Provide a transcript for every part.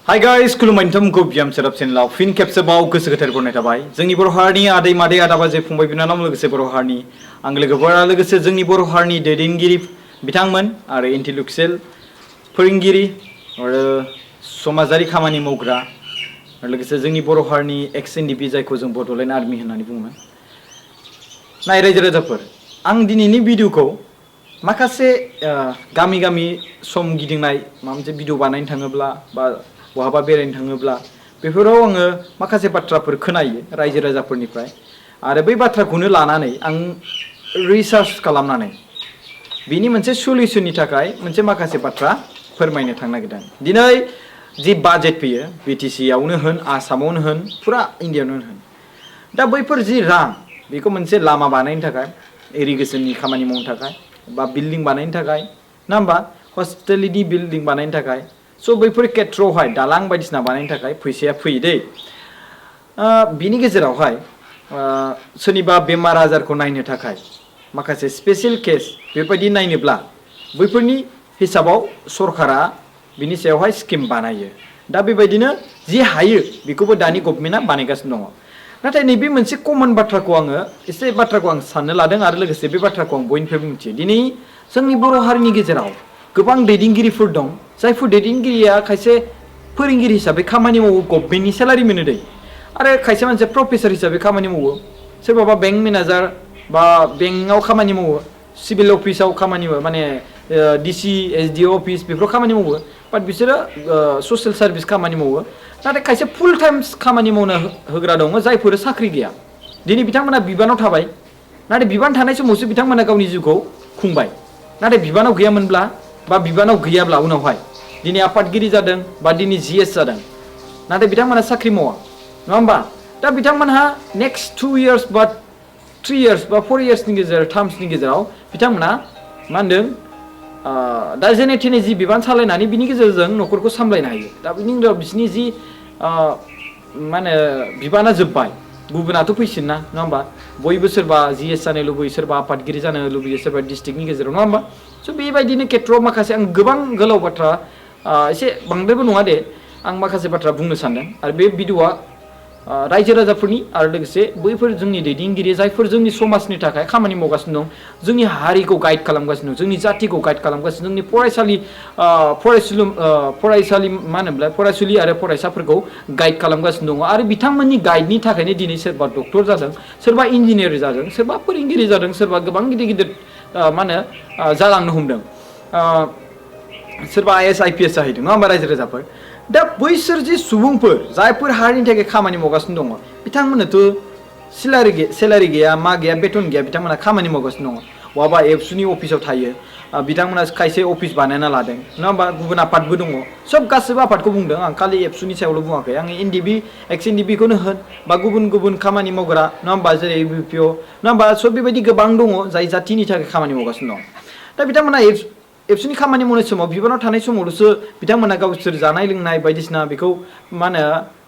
Hi guys, खुलुमबाय नोंथांमोनखौ बियाम सेराप चेनेलाव फिन खेबसेबाव गोसो गोथार बरायनाय थाबाय। जोंनि बर' हारिनि आदै मादै आदा बाजै फंबाय बिनानाव लोगोसे बर' हारिनि आं लोगोफोरा लोगोसे जोंनि बर' हारिनि दैदेनगिरि बिथांमोन आरो इन्टेलेक्चुयेल फोरोंगिरि आरो समाजारि खामानि मावग्रा लोगोसे जोंनि बर' हारिनि एक्स एनडिपि जायखौ जों बड'लेण्ड आर्मि होननानै बुङो। नाय रायजो राजाफोर, आं दिनैनि भिडिअखौ माखासे गामि गामि सम गिदिंनाय माबा मोनसे भिडिअ बानायनो थाङोब्ला बा बहाबा बेरायनो थाङोब्ला बेफोराव आङो माखासे बाथ्राफोर खोनायो रायजो राजाफोरनिफ्राय आरो बै बाथ्राखौनो लानानै आं रिसार्च खालामनानै बिनि मोनसे सल्युशननि थाखाय मोनसे माखासे बाथ्रा फोरमायनो थांनो नागिरदों। दिनै जि बाजेट फैयो बिटिसि आवनो होन आसामावनो होन फुरा इन्डियायावनो होन, दा बैफोर जि रां बेखौ मोनसे लामा बानायनो थाखाय इरिगेसननि खामानि मावनो थाखाय बा बिल्डिं बानायनो थाखाय ना होमबा हस्पिटेलिटी बिल्डिं बानायनो थाखाय स' बैफोर खेथ्रआवहाय दालां बायदिसिना बानायनो थाखाय फैसाया फैयो दै। बिनि गेजेरावहाय सोरनिबा बेमार आजारखौ नायनो थाखाय माखासे स्पेशेल केस बेबायदि नायनोब्ला बैफोरनि हिसाबाव सरकारा बिनि सायावहाय स्किम बानायो। दा बेबायदिनो जि हायो बेखौबो दानि गभर्नमेन्टआ बानायगासिनो दङ। नाथाय नैबे मोनसे कमन बाथ्राखौ आङो एसे बाथ्राखौ आं साननो लादों आरो लोगोसे बे बाथ्राखौ आं बयनिफ्रायबो मिथियो। दिनै जोंनि बर' हारिनि गेजेराव गोबां दैदेनगिरिफोर दं जायफोर दैदेनगिरिया खायसे फोरोंगिरि हिसाबै खामानि मावो, गभर्नमेन्टनि सेलारि मोनो दै, आरो खायसे मानसिया प्रफेसर हिसाबै खामानि मावो, सोरबाबा बेंक मेनेजार बा बेंकआव खामानि मावो, सिभिल अफिसाव खामानि मावो, माने डिसि एसडिअ अफिस बेफोराव खामानि मावो, बाट बिसोरो ससियेल सार्भिस खामानि मावो। नाथाय खायसे फुल टाइम खामानि मावनो होग्रा दङ जायफोर साख्रि गैया। दिनै बिथांमोना बिबानाव थाबाय, नाथाय बिबान थानाय समावसो बिथांमोना गावनि जिउखौ खुंबाय। नाथाय बिबानाव गैयामोनब्ला बा बिबानाव गैयाब्ला उनावहाय दिनै आफादगिरि जादों बा दिनै जिएस जादों, नाथाय बिथांमोना साख्रि मावा, नङा होमबा? दा बिथांमोनहा नेक्स्ट 2 years बा 3 years बा 4 yearsनि गेजेराव टार्म्सनि गेजेराव बिथांमोना मा होनदों दा जेने थेने जि बिबान सालायनानै बिनि गेजेरजों न'खरखौ सामलायनो हायो। दा बिनि उनाव बिसिनि जि मा होनो बिबाना जोब्बाय, गुबुनाथ' फैसिन ना, नङा होमबा? बयबो सोरबा जिएस जानो लुबैयो, सोरबा आफादगिरि जानो लुबैयो, सोरबा डिस्ट्रिक्टनि गेजेराव, नङा होमबा? स' बेबायदिनो खेथ्रआव माखासे आं गोबां गोलाव बाथ्रा एसे बांद्रायबो नङा दे, आं माखासे बाथ्रा बुंनो सानदों आरो बे भिडिअआ रायजो राजाफोरनि आरो लोगोसे बैफोर जोंनि दैदेनगिरि जायफोर जोंनि समाजनि थाखाय खामानि मावगासिनो दं, जोंनि हारिखौ गाइड खालामगासिनो दं, जोंनि जातिखौ गाइड खालामगासिनो दं, जोंनि फरायसालि मा होनोमोनलाय फरायसुलि आरो फरायसाफोरखौ गाइड खालामगासिनो दङ आरो बिथांमोननि गाइडनि थाखायनो दिनै सोरबा डक्टर जादों, सोरबा इन्जिनियार जादों, सोरबा फोरोंगिरि जादों, सोरबा गोबां गिदिर गिदिर मा होनो जालांनो हमदों, सोरबा आइएस आइपिएस जाहैदों, नङा होमबा रायजो राजाफोर? दा बैसोर जि सुबुंफोर जायफोर हारिनि थाखाय खामानि मावगासिनो दङ बिथांमोननोथ' सेलारि गैया, मा गैया, बेथन गैया, बिथांमोना खामानि मावगासिनो दङ। बहाबा एबसुनि अफिसाव थायो, बिथांमोना खायसे अफिस बानायना लादों, नङा होमबा? गुबुन आफादबो दङ, सब गासिबो आफादखौ बुंदों आं, खालि एबसुनि सायावल' बुङाखै आं। एनडिबि एक्स एनडिबिखौनो होन बा गुबुन गुबुन खामानि मावग्रा, नङा होमबा? जेरै बिपिअ, नङा होमबा? सब बेबायदि गोबां दङ जाय जातिनि थाखाय खामानि मावगासिनो दं। दा बिथांमोना एबसुनि खामानि मावनाय समाव बिबानाव थानाय समावल'सो बिथांमोना गावसोर जानाय लोंनाय बायदिसिना बेखौ मा होनो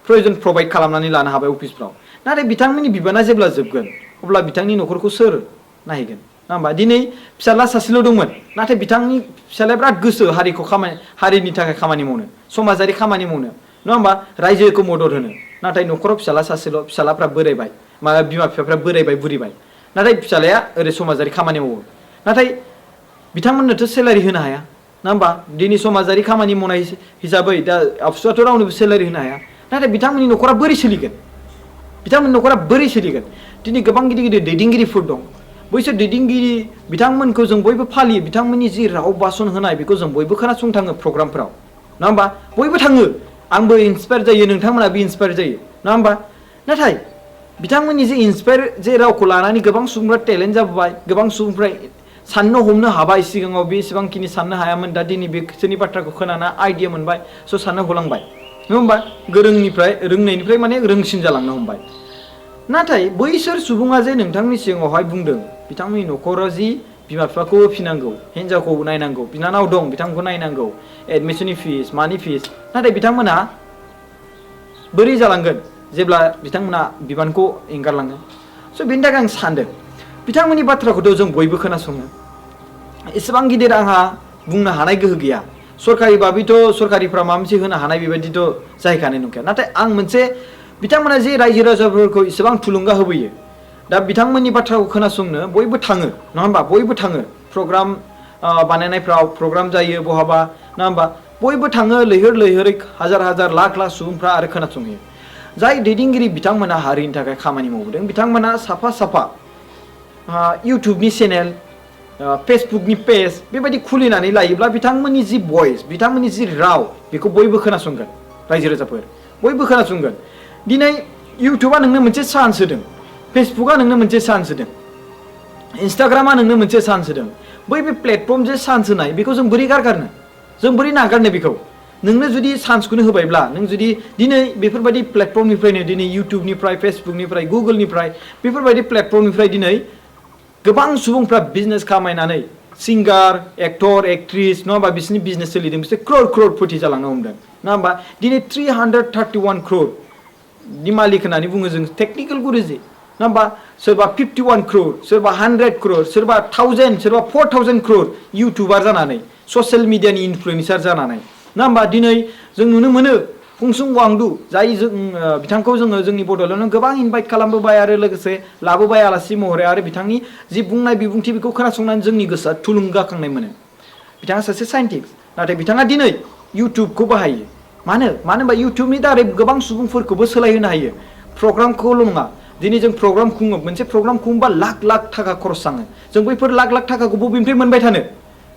प्रयजन प्रभाइड खालामनानै लानो हाबाय अफिसफ्राव। नाथाय बिथांमोननि बिबाना जेब्ला जोबगोन अब्ला बिथांनि न'खरखौ सोर नायहैगोन, नङा होमबा? दिनै फिसाला सासेल' दंमोन, नाथाय बिथांनि फिसालाया बिराद गोसो हारिनि थाखाय खामानि मावनो, समाजारि खामानि मावनो, नङा होमबा? रायजोखौ मदद होनो। नाथाय न'खराव फिसाला सासेल', फिसालाफ्रा बोरायबाय, बिमा बिफाफ्रा बोरायबाय बुरिबाय, नाथाय फिसालाया ओरै समाजारि खामानि मावो, नाथाय बिथांमोननोथ' सेलारि होनो हाया, नङा होमबा? दिनै समाजारि खामानि मावनाय हिसाबै दा आबसुआथ' रावनोबो सेलारि होनो हाया, नाथाय बिथांमोननि न'खरा बोरै सोलिगोन? बिथांमोननि न'खरा बोरै सोलिगोन? दिनै गोबां गिदिर गिदिर दैदेनगिरिफोर दं, बैसोर दैदेनगिरि बिथांमोनखौ जों बयबो फालियो, बिथांमोननि जि राव बासन होनाय बेखौ जों बयबो खोनासंनो थाङो प्रग्रामफोराव, नङा होमबा? बयबो थाङो, आंबो इन्सपायार जायो, नोंथांमोनाबो इन्सपायार जायो, नङा होमबा? नाथाय बिथांमोननि जे इन्सपायार जे रावखौ लानानै गोबां सुबुंफ्रा टेलेन्ट जाबोबाय, गोबां सुबुंफ्रा साननो हमनो हाबाय, सिगाङाव बेसेबांखिनि साननो हायामोन, दा दिनै बिसोरनि बाथ्राखौ खोनाना आइडिया मोनबाय, स' साननो हलांबाय, नङा होमबा? रोंनायनिफ्राय माने रोंसिन जालांनो हमबाय। नाथाय बैसोर सुबुङा जे नोंथांनि सिगाङावहाय बुंदों बिथांमोननि न'खराव जि बिमा बिफाखौ फिनांगौ, हिन्जावखौ नायनांगौ, बिनानाव दं बिथांखौ नायनांगौ, एडमिसननि फिस, मानि फिस, नाथाय बिथांमोना बोरै जालांगोन जेब्ला बिथांमोना बिबानखौ एंगारलाङो? स' बेनि थाखाय आं सानदों बिथांमोननि बाथ्राखौथ' जों बयबो खोनासङो, एसेबां गिदिर आंहा बुंनो हानाय गोहो गैया, सरकारि बाबिथ' सरकारिफ्रा माबा मोनसे होनो हानाय बेबायदिथ' जाहैखानाय नंखाया नाथाय आं मोनसे बिथांमोना जे रायजो राजाफोरखौ इसेबां थुलुंगा होबोयो दा बिथांमोननि बाथ्राखौ खोनासंनो बयबो थाङो नङा होमबा बयबो थाङो प्रग्राम बानायनायफ्राव प्रग्राम जायो बहाबा नङा होमबा बयबो थाङो लैहोर लैहोरै हाजार हाजार लाख लाख सुबुंफ्रा आरो खोनासंहैयो जाय दैदेनगिरि बिथांमोना हारिनि थाखाय खामानि मावदों बिथांमोना साफा साफा इउटुबनि चेनेल फेसबुकनि पेज बेबायदि खुलिनानै लायोब्ला बिथांमोननि जि भइस बिथांमोननि जि राव बेखौ बयबो खोनासंगोन रायजो राजाफोर बयबो खोनासंगोन दिनै इउटुबा नोंनो मोनसे चान्स होदों फेसबुकआ नोंनो मोनसे चान्स होदों इन्स्टाग्रामा नोंनो मोनसे चान्स होदों बै बे प्लेटफर्म जे चान्स होनाय बेखौ जों बोरै गारगारनो जों बोरै नागारनो बेखौ नोंनो जुदि चान्सखौनो होबायब्ला नों जुदि दिनै बेफोरबायदि प्लेटफर्मनिफ्रायनो दिनै इउटुबनिफ्राय फेसबुकनिफ्राय गुगोलनिफ्राय बेफोरबायदि प्लेटफर्मनिफ्राय दिनै गोबां सुबुंफ्रा बिजनेस खामायनानै सिंगार एक्टर एक्ट्रिस नङा होमबा बिसोरनि बिजनेस सोलिदों बिसोर क्रर क्ररपति जालांनो हमदों नङा होमबा दिनै 331 क्रर नि मालिक होननानै बुङो जों टेक्निकेल गुरुजि नङा होमबा सोरबा 51 क्रर सोरबा 100 क्रर सोरबा 1000 सोरबा 4000 क्रर इउटुबार जानानै ससियेल मिडियानि इनफ्लुएन्सार जानानै नङा होमबा दिनै जों नुनो मोनो फुंसुं वांडु जाय जों बिथांखौ जोङो जोंनि बड'लेण्डआव गोबां इनभाइट खालामबोबाय आरो लोगोसे लाबोबाय आलासि महरै आरो बिथांनि जि बुंनाय बिबुंथि बेखौ खोनासंनानै जोंनि गोसोआ थुलुंगाखांनाय मोनो बिथाङा सासे साइन्टिस्ट नाथाय बिथाङा दिनै इउटुबखौ बाहायो मानो होनबा इउटुबनि दारै गोबां सुबुंफोरखौबो सोलायहोनो हायो प्रग्रामखौल' नङा दिनै जों प्रग्राम खुङो मोनसे प्रग्राम खुङोबा लाख लाख थाखा खरस थाङो जों बैफोर लाख लाख थाखाखौ बबेनिफ्राय मोनबाय थानो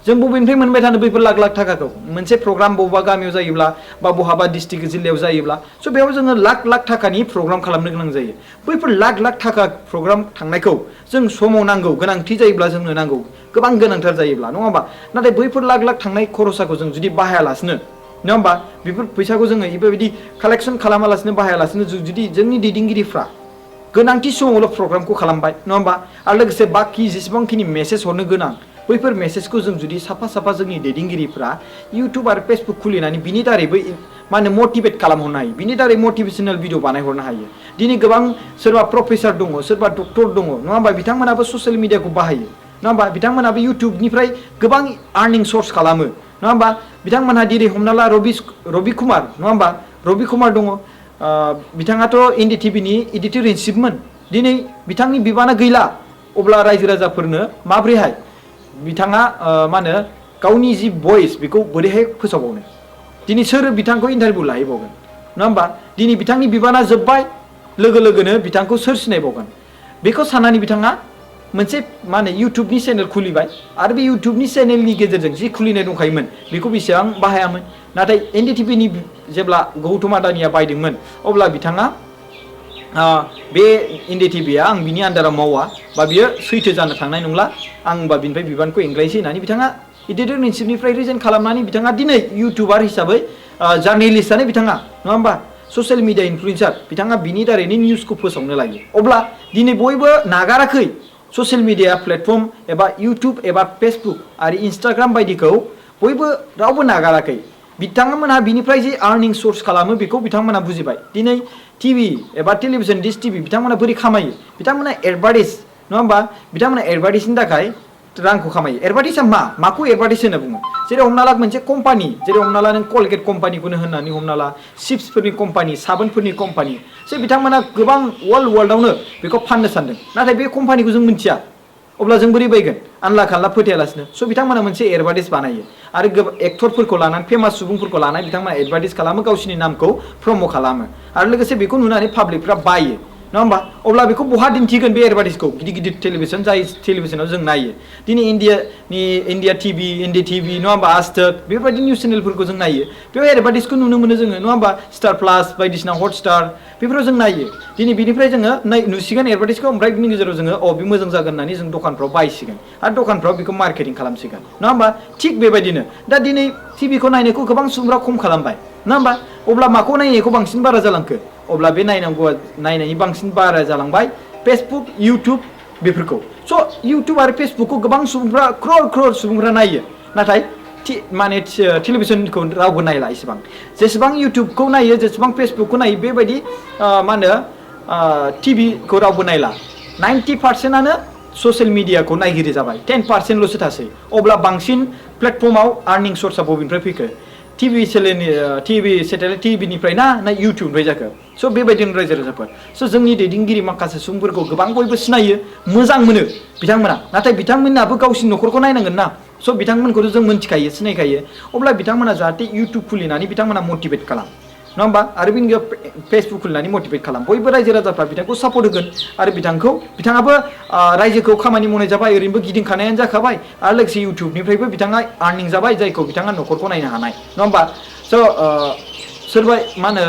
जों बबेनिफ्राय मोनबाय थानो बैफोर लाख लाख थाखाखौ मोनसे प्रग्राम बबेबा गामियाव जायोब्ला बा बहाबा डिस्ट्रिक्ट जिल्लायाव जायोब्ला स' बेयाव जोङो लाख लाख थाखानि प्रग्राम खालामनो गोनां जायो बैफोर लाख लाख थाखा प्रग्राम थांनायखौ जों समाव नांगौ गोनांथि जायोब्ला जोंनो नांगौ गोबां गोनांथार जायोब्ला नङा होमबा नाथाय बैफोर लाख लाख थांनाय खरसाखौ जों जुदि बाहायालासिनो नङा होमबा बेफोर फैसाखौ जोङो बेबायदि कालेक्सन खालामालासिनो बाहायालासिनो जुदि जोंनि दैदेनगिरिफ्रा गोनांथि समावल' प्रग्रामखौ खालामबाय नङा होमबा आरो लोगोसे बाखि जेसेबांखिनि मेसेज हरनो गोनां बैफोर मेसेजखौ जों जुदि साफा साफा जोंनि दैदेनगिरिफ्रा इउटुब आरो फेसबुक खुलिनानै बिनि दारैबो मा होनो मटिभेट खालामहरनो हायो बिनि दारै मटिभेशनेल भिडिअ बानायहरनो हायो दिनै गोबां सोरबा प्रफेसार दङ सोरबा डक्टर दङ नङा होमबा बिथांमोनाबो ससियेल मिडियाखौ बाहायो नङा होमबा बिथांमोनाबो इउटुबनिफ्राय गोबां आर्निं सर्स खालामो नङा होमबा बिथांमोनहा दिनै हमना ला रबि कुमार नङा होमबा रबि कुमार दङ बिथाङाथ' एनडिटिभिनि एडिटर इन चिफमोन दिनै बिथांनि बिबाना गैला अब्ला रायजो राजाफोरनो माब्रैहाय बिथाङा मा होनो गावनि जि भइस बेखौ बोरैहाय फोसावबावनो दिनै सोर बिथांखौ इन्टारभिउ लाहैबावगोन नङा होमबा दिनै बिथांनि बिबाना जोब्बाय लोगो लोगोनो बिथांखौ सोर सिनायबावगोन बेखौ साननानै बिथाङा मोनसे मा होनो इउटुबनि चेनेल खुलिबाय आरो बे इउटुबनि चेनेलनि गेजेरजों जि खुलिनाय दंखायोमोन बेखौ बेसेबां बाहायामोन नाथाय एनडिटिभिनि जेब्ला गौतम आदानिया बायदोंमोन अब्ला बिथाङा बे एनडिटिभिया आं बिनि आन्दाराव मावा बा बियो सैथो जानो थांनाय नंला आं बा बिनिफ्राय बिबानखौ एंग्लायसै होननानै बिथाङा एडिटर इन चिफनिफ्राय रिजाइन खालामनानै बिथाङा दिनै इउटुबार हिसाबै जार्नेलिस्टआनो बिथाङा नङा होमबा ससियेल मिडिया इनफ्लुएन्सार बिथाङा बिनि दारैनो निउसखौ फोसावनो लायो अब्ला दिनै बयबो नागाराखै ससियेल मिडिया प्लेटफर्म एबा इउटुब एबा फेसबुक आरो इन्स्टाग्राम बायदिखौ बयबो रावबो नागाराखै बिथांमोनहा बिनिफ्राय जे आर्निं सर्स खालामो बेखौ बिथांमोनहा बुजिबाय दिनै टिभि एबा टेलिभिजन डिश टिभि बिथांमोनहा बोरै खामायो बिथांमोनहा एडभार्टाइज नङा होमबा बिथांमोनहा एडभार्टाइजनि थाखाय रांखौ खामायो एडभार्टाइजआ माखौ एडभार्टाइज होनना बुङो जेरै हमना ला मोनसे कम्पानि जेरै हमना ला नों कलगेट कम्पानिखौनो होननानै हमना ला चिप्सफोरनि कम्पानि साबोनफोरनि कम्पानि बिथांमोना गोबां वर्ल्डआवनो बेखौ फाननो सानदों नाथाय बे कम्पानिखौ जों मिथिया अब्ला जों बोरै बायगोन आनला खानला फोथायालासिनो स' बिथांमोना मोनसे एडभार्टाइज बानायो आरो एक्टरफोरखौ लानानै फेमास सुबुंफोरखौ लानानै बिथांमोना एडभार्टाइज खालामो गावसिनि नामखौ प्रम' खालामो आरो लोगोसे बेखौ नुनानै पाब्लिकफ्रा बायो नङा होमबा अब्ला बेखौ बहा दिन्थिगोन बे एडभार्टाइजखौ गिदिर गिदिर टेलिभिजन जाय टेलिभिजनाव जों नायो दिनै इन्डिया टिभि एनडि टिभि नङा होमबा आजतक बेफोरबायदि निउस चेनेलफोरखौ जों नायो बेयाव एडभार्टाइजखौ नुनो मोनो जोङो नङा होमबा स्टार प्लास बायदिसिना हटस्टार बेफोराव जों नायो दिनै बिनिफ्राय जोङो नुसिगोन एडभार्टाइजखौ ओमफ्राय बिनि गेजेराव जोङो बे मोजां जागोन होननानै जों दखानफ्राव बायसिगोन आरो दखानफ्राव बेखौ मार्केटिं खालामसिगोन नङा होमबा थिग बेबायदिनो दा दिनै टिभिखौ नायनायखौ गोबां सुबुंफ्रा खम खालामबाय नङा होमबा अब्ला माखौ नायनायखौ बांसिन बारा जालांखो अब्ला बे नायनायनि बांसिन बारा जालांबाय फेसबुक इउटुब बेफोरखौ स' इउटुब आरो फेसबुकखौ गोबां सुबुंफ्रा क्रर सुबुंफ्रा नायो नाथाय माने टेलिभिजनखौ रावबो नायला एसेबां जेसेबां इउटुबखौ नायो जेसेबां फेसबुकखौ नायो बेबायदि मा होनो टिभिखौ रावबो नायला 90%आनो ससियेल मिडियाखौ नायगिरि जाबाय 10% ल'सो थासै अब्ला बांसिन प्लेटफर्माव आर्निं सर्सआ बबेनिफ्राय फैखो टिभि सेटेलाइट टिभिनिफ्राय ना इउटुबनिफ्राय जाखो स' बेबायदिनो रायजो राजाफोर स' जोंनि दैदेनगिरि माखासे सुबुंफोरखौ गोबां बयबो सिनायो मोजां मोनो बिथांमोना नाथाय बिथांमोनाबो गावसिनि न'खरखौ नायनांगोन ना स' बिथांमोनखौथ' जों मिन्थिखायो सिनायखायो अब्ला बिथांमोना जाहाथे इउटुब खुलिनानै बिथांमोना मटिभेट खालाम नङा होमबा आरो बिनि फेसबुक खुलिनानै मटिभेट खालाम बयबो रायजो राजाफ्रा बिथांखौ सापर्ट होगोन आरो बिथाङाबो रायजोखौ खामानि मावनाय जाबाय ओरैनोबो गिदिंखानायानो जाखाबाय आरो लोगोसे इउटुबनिफ्रायबो बिथाङा आर्निं जाबाय जायखौ बिथाङा न'खरखौ नायनो हानाय नङा होमबा स' सोरबा मा होनो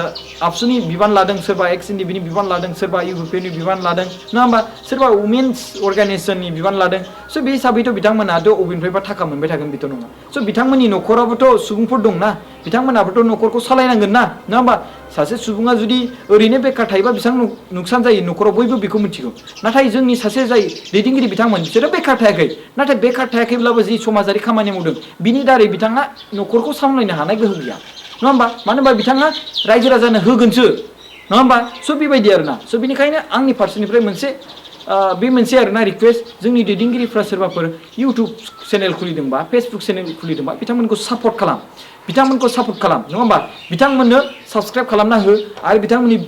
आबसुनि बिबान लादों सोरबा एक्स एनडिबिनि बिबान लादों सोरबा इउपिपिनि बिबान लादों नङा होमबा सोरबा वुमेन्स अर्गानाइजेसननि बिबान लादों स' बे हिसाबैथ' बिथांमोनाथ' अबेनिफ्रायबा थाखा मोनबाय थागोन बेथ' नङा स' बिथांमोननि न'खराबोथ' सुबुंफोर दंना बिथांमोनाबोथ' न'खरखौ सालायनांगोन ना नङा होमबा सासे सुबुङा जुदि ओरैनो बेकार थायोबा बेसेबां नुकसान जायो न'खराव बयबो बेखौ मिथिगौ नाथाय जोंनि सासे जाय दैदेनगिरि बिथांमोन बिसोरो बेकार थायाखै नाथाय बेकार थायाखैब्लाबो जि समाजारि खामानि मावदों बिनि दारै बिथाङा न'खरखौ सामलायनो हानाय गोहो गैया नङा होमबा मानो होनबा बिथाङा रायजो राजानो होगोनसो नङा होमबा स' बेबायदि आरोना स' बेनिखायनो आंनि फारसेनिफ्राय मोनसे आरोना रिकुवेस्ट जोंनि दैदेनगिरिफ्रा सोरबाफोर इउटुब चेनेल खुलिदोंबा फेसबुक चेनेल खुलिदोंबा बिथांमोनखौ सापर्ट खालाम नङा होमबा बिथांमोननो साबसक्राइब खालामना हो आरो बिथांमोननि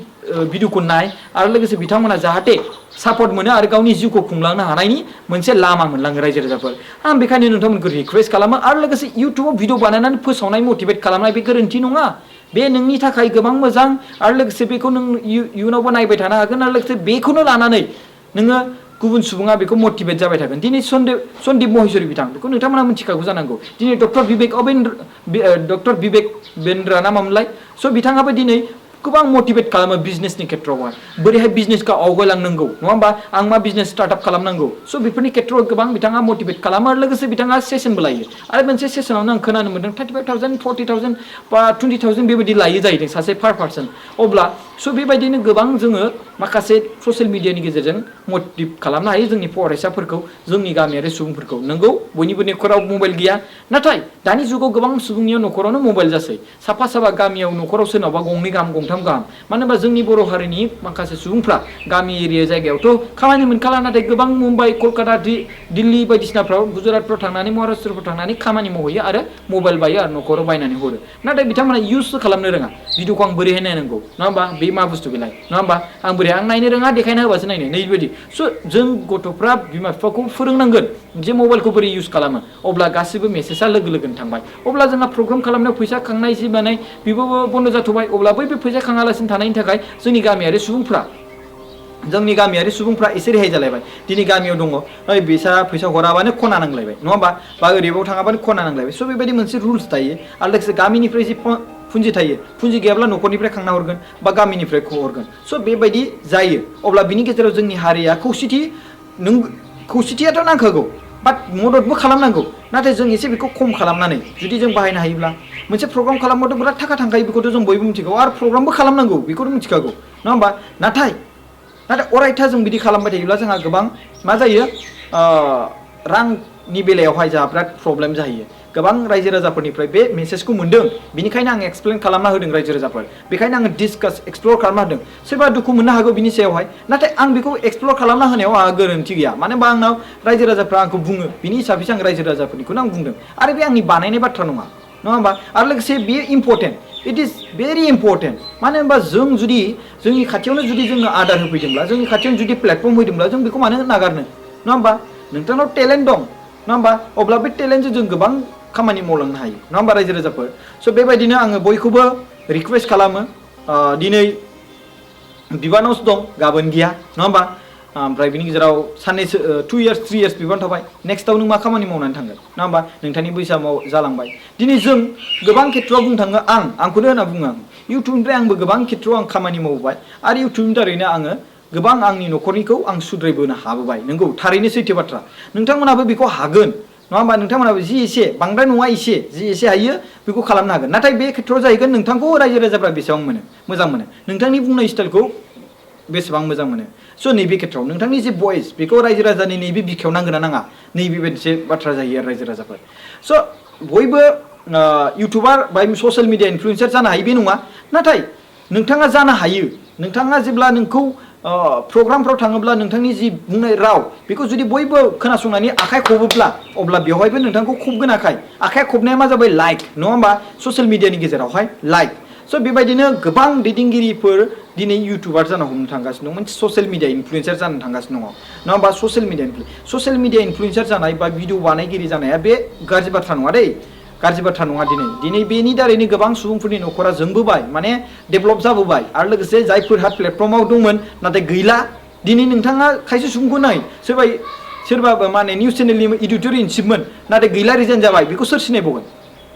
भिडिअखौ नाय आरो लोगोसे बिथांमोना जाहाथे सापर्ट मोनो आरो गावनि जिउखौ खुंलांनो हानायनि मोनसे लामा मोनलाङो रायजो राजाफोर आं बेखायनो नोंथांमोनखौ रिकुवेस्ट खालामो आरो लोगोसे इउटुबाव भिडिअ बानायनानै फोसावनाय मटिभेट खालामनाय बे गोरोन्थि नङा बे नोंनि थाखाय गोबां मोजां आरो लोगोसे बेखौ नों इयुनावबो नायबाय थानो हागोन आरो लोगोसे बेखौनो लानानै नोङो गुबुन सुबुङा बेखौ मटिभेट जाबाय थागोन दिनै सन्दीप महेश्वरी बिथां बेखौ नोंथांमोना मिथिखागौ जानांगौ दिनै डक्टर बिबेक बेन्द्रा ना मामोनलाय स' बिथाङाबो दिनै गोबां मटिभेट खालामो बिजनेसनि खेथ्रआवहाय बोरैहाय बिजनेसखौ आवगायलांनांगौ नङा होमबा आं मा बिजनेस स्टार्टआप खालामनांगौ स' बेफोरनि खेथ्रआव गोबां बिथाङा मटिभेट खालामो आरो लोगोसे बिथाङा सेसनबो लायो आरो मोनसे सेसनावनो आं खोनानो मोन्दों 35,000 40,000 बा 20,000 बेबायदि लायो जाहैदों सासे पार पार्सन अब्ला स' बेबायदिनो गोबां जोङो माखासे ससियेल मिडियानि गेजेरजों मटिभ खालामनो हायो जोंनि फरायसाफोरखौ जोंनि गामियारि सुबुंफोरखौ नंगौ बयनिबो न'खराव मबाइल गैया नाथाय दानि जुगाव गोबां सुबुंनियाव न'खरावनो मबाइल जासै साफा गामियाव न'खराव सोरनावबा गंनै गाहाम गंथाम गाहाम मानो होनबा जोंनि बर' हारिनि माखासे सुबुंफ्रा गामि एरिया जायगायावथ' खामानि मोनखाला नाथाय गोबां मुम्बाइ कलकाता दिल्ली बायदिसिनाफ्राव गुजरातफ्राव थांनानै महाराष्ट्रफ्राव थांनानै खामानि मावहैयो आरो मबाइल बायो आरो न'खराव बायनानै हरो नाथाय बिथांमोना इउजसो खालामनो रोङा भिडिअखौ आं बोरैहाय नायनांगौ नङा होमबा बे मा बुस्थु बेलाय नङा होमबा आं नायनो रोङा देखायना होबासो नायनो नैबायदि स' जों गथ'फ्रा बिमा बिफाखौ फोरोंनांगोन जे मबाइलखौ बोरै इउज खालामो अब्ला गासिबो मेसेजआ लोगो लोगोनो थांबाय अब्ला जोंहा प्रग्राम खालामनायाव फैसा खांनाय जि बानाय बेबो बन्द जाथ'बाय अब्ला बै फैसा खाङालासिनो थानायनि थाखाय जोंनि गामियारि सुबुंफ्रा एसे रेहाय जालायबाय दिनै गामियाव दङ ओइ बिसा फैसा हराबानो खना नांलायबाय नङा होमबा बा ओरैबाव थाङाबानो खना नांलायबाय स' बेबायदि मोनसे रुल्स थायो आरो लोगोसे गामिनिफ्राय जि पुन्जि थायो पुन्जि गैयाब्ला न'खरनिफ्राय खांना हरगोन बा गामिनिफ्राय हरगोन स' बेबायदि जायो अब्ला बिनि गेजेराव जोंनि हारिया खौसेथियाथ' नांखागौ बाट मददबो खालामनांगौ नाथाय जों एसे बेखौ खम खालामनानै जुदि जों बाहायनो हायोब्ला मोनसे प्रग्राम खालामबाथ' बिराद थाखा थांखायो बेखौथ' जों बयबो मिथिगौ आरो प्रग्रामबो खालामनांगौ बेखौथ' मिथिखागौ नङा होमबा नाथाय अरायथा जों बिदि खालामबाय थायोब्ला जोंहा गोबां मा जायो रांनि बेलायावहाय जोंहा बिराद प्रब्लेम जाहैयो गोबां रायजो राजाफोरनिफ्राय बे मेसेजखौ मोन्दों बेनिखायनो आं एक्सप्लेन खालामना होदों रायजो राजाफोर बेखायनो आङो एक्सप्लर खालामना होदों सोरबा दुखु मोननो हागौ बिनि सायावहाय नाथाय आं बेखौ एक्सप्लर खालामना होनायाव आंहा गोरोन्थि गैया मानो होनबा आंनाव रायजो राजाफ्रा आंखौ बुङो बिनि हिसाबैसो आं रायजो राजाफोरनिखौनो आं बुंदों आरो बे आंनि बानायनाय बाथ्रा नङा होमबा आरो लोगोसे बेयो important it is very important मानो होनबा जों जुदि जोंनि खाथियावनो जुदि जोंनो आदार होफैदोंब्ला जोंनि खाथियावनो जुदि प्लेटफर्म होदोंब्ला जों बेखौ मानो नागारनो नङा होमबा नोंथांनाव टेलेन्ट दं नङा होमबा अब्ला बे टेलेन्टजों जों गोबां खामानि मावलांनो हायो नङा होमबा रायजो राजाफोर स' बेबायदिनो आङो बयखौबो रिकुवेस्ट खालामो दिनै बिबानावसो दं गाबोन गैया नङा होमबा ओमफ्राय बिनि गेजेराव साननैसो 2 years 3 years बिबान थाबाय नेक्स्टआव नों मा खामानि मावनानै थांगोन नङा होमबा नोंथांनि बैसोआ जालांबाय दिनै जों गोबां खेथ्रआव बुंनो थाङो आंखौनो होनना बुङो आं इउटुबनिफ्राय आंबो गोबां खेथ्रआव आं खामानि मावबाय आरो इउटुबनि दारैनो आङो गोबां आंनि न'खरनिखौ आं सुद्रायबोनो हाबोबाय नंगौ थारैनो सैथो बाथ्रा नोंथांमोनाबो बेखौ हागोन नङा होमबा नोंथांमोनाबो जि एसे बांद्राय नङा जि एसे हायो बेखौ खालामनो हागोन नाथाय बे खेथ्रआव जाहैगोन नोंथांखौ रायजो राजाफ्रा बेसेबां मोजां मोनो नोंथांनि बुंनाय स्टाइलखौ बेसेबां मोजां मोनो स' नैबे खेथ्रआव नोंथांनि जे भइस बेखौ रायजो राजानि नैबे बिखायाव नांगोन ना नाङा नैबे मोनसे बाथ्रा जायो आरो रायजो राजाफोर स' बयबो इउटुबार बा ससियेल मिडिया इनफ्लुयेन्सार जानो हायो बे नङा नाथाय नोंथाङा जानो हायो नोंथाङा जेब्ला नोंखौ प्रग्रामफ्राव थाङोब्ला नोंथांनि जि बुंनाय राव बेखौ जुदि बयबो खोनासंनानै आखाइ खबोब्ला अब्ला बेवहायबो नोंथांखौ खबगोन आखाइ खबनाया मा जाबाय लाइक नङा होमबा ससियेल मिडियानि गेजेरावहाय लाइक स' बेबायदिनो गोबां दैदेनगिरिफोर दिनै इउटुबार जानो हमनो थांगासिनो दं मोनसे ससियेल मिडिया इनफ्लुएन्सार जानो थांगासिनो दङ नङा होमबा ससियेल मिडिया इनफ्लुएन्सार जानाय बा भिडिअ बानायगिरि जानाया बे गाज्रि बाथ्रा नङा दै गाज्रि बाथ्रा नङा दिनै बेनि दारैनो गोबां सुबुंफोरनि न'खरा जोंबोबाय माने डेभेलप जाबोबाय आरो लोगोसे जायफोरहा प्लेटफर्माव दंमोन नाथाय गैला दिनै नोंथाङा खायसे सुबुंखौ नाय सोरबा माने निउस चेनेलनि इडिटर इन चिफमोन नाथाय गैला रिजाइन जाबाय बेखौ सोर सिनायबावगोन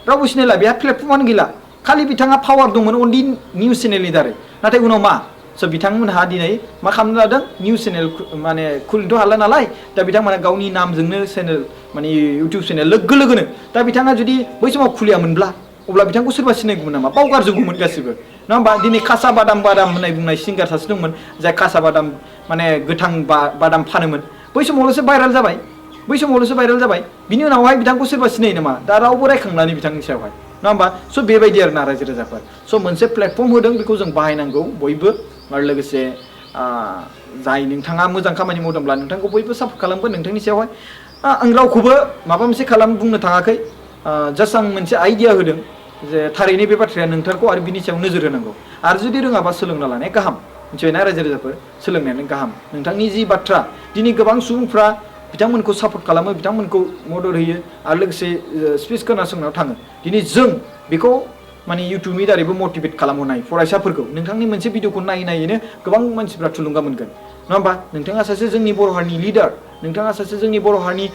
रावबो सिनायला बेहा प्लेटफर्मानो गैला खालि बिथाङा पावार दंमोन अनलि निउस चेनेलनि दारै नाथाय उनाव मा स' बिथांमोनहा दिनै मा खालामनो लादों निउस चेनेल माने खुलिनोथ' हाला नालाय दा बिथांमोना गावनि नामजोंनो चेनेल माने इउटुब चेनेल लोगो लोगोनो दा बिथाङा जुदि बै समाव खुलियामोनब्ला अब्ला बिथांखौ सोरबा सिनायगौमोन नामा बावगारजोबगौमोन गासिबो नङा होमबा दिनै खासा बादाम होननाय बुंनाय सिंगार सासे दंमोन जाय खासा बादाम माने गोथां बादाम फानोमोन बै समावल'सो भाइरेल जाबाय बिनि उनावहाय बिथांखौ सोरबा सिनायो नामा दा रावबो रायखांनानै बिथांनि सायावहाय नङा होमबा स' बेबायदि आरो ना रायजो राजाफोर स' मोनसे प्लेटफर्म होदों बेखौ जों बाहायनांगौ बयबो आरो लोगोसे जाय नोंथाङा मोजां खामानि मावदोंब्ला नोंथांखौ बयबो सापर्ट खालामगोन नोंथांनि सायावहाय आं रावखौबो माबा मोनसे बुंनो थाङाखै जास्ट आं मोनसे आइडिया होदों जे थारैनो बे बाथ्राया नोंथारखौ आरो बिनि सायाव नोजोर होनांगौ आरो जुदि रोङाबा सोलोंना लानाया गाहाम मिथिबायना रायजो राजाफोर सोलोंनायानो गाहाम नोंथांनि जि बाथ्रा दिनै गोबां सुबुंफ्रा बिथांमोनखौ सापर्ट खालामो बिथांमोनखौ मदद होयो आरो लोगोसे स्पिच खोनासंनायाव थाङो दिनै जों बेखौ माने इउटुबनि दारैबो मटिभेट खालामहोनाय फरायसाफोरखौ नोंथांनि मोनसे भिडिअखौ नायैनो गोबां मानसिफ्रा थुलुंगा मोनगोन नङा होमबा नोंथाङा सासे जोंनि बर' हारिनि लिडार नोंथाङा सासे जोंनि बर' हारिनि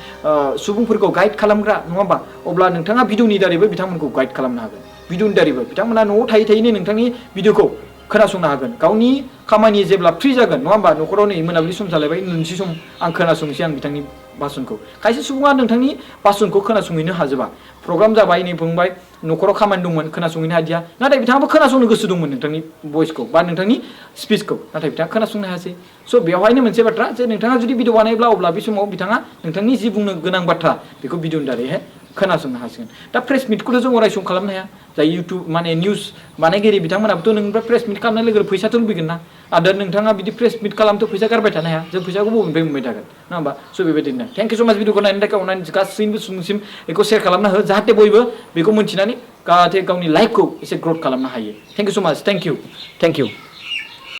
सुबुंफोरखौ गाइड खालामग्रा नङा होमबा अब्ला नोंथाङा भिडिअनि दारैबो बिथांमोनखौ गाइड खालामनो हागोन भिडिअनि दारैबो बिथांमोना न'आव थायैनो नोंथांनि भिडिअखौ खोनासंनो हागोन गावनि खामानि जेब्ला फ्रि जागोन नङा होमबा न'खराव नै मोनाबिलि सम जालायबाय मोनसे सम आं खोनासंनोसै आं बिथांनि भाषणखौ खायसे सुबुङा नोंथांनि भाषणखौ खोनासंहैनो हाजोबा प्रग्राम जाबाय नै बुंबाय न'खराव खामानि दंमोन खोनासंहैनो हादिया नाथाय बिथाङाबो खोनासंनो गोसो दंमोन नोंथांनि भइसखौ बा नोंथांनि स्पिचखौ नाथाय बिथाङा खोनासंनो हायासै स' बेवहायनो मोनसे बाथ्रा जे नोंथाङा जुदि भिडिअ बानायोब्ला अब्ला बे समाव बिथाङा नोंथांनि जि बुंनो गोनां बाथ्रा बेखौ भिडिअनि दारैहाय खोनासंनो हासिगोन दा प्रेस मिटखौथ' जों अराय सम खालामनो हाया जाय इउटुब माने निउस बानायगिरि बिथांमोनाबोथ' नोंनिफ्राय प्रेस मिट खालामनाय लोगो लोगो फैसाथ' लुबैगोन ना आरो नोंथाङा बिदि प्रेस मिट खालामथ' फैसा गारबाय थानो हाया जों फैसाखौ बबेनिफ्राय मोनबाय थागोन नङा होमबा स' बेबायदिनो थेंक इउ स' माच भिडिअखौ नायनो थाखाय अननानै गासैबो सुबुंसिम बेखौ शेयार खालामना हो जाहाथे बयबो बेखौ मोन्थिनानै जाहाथे गावनि लाइफखौ एसे ग्रथ खालामनो हायो थेंक इउ स' माच थेंक इउ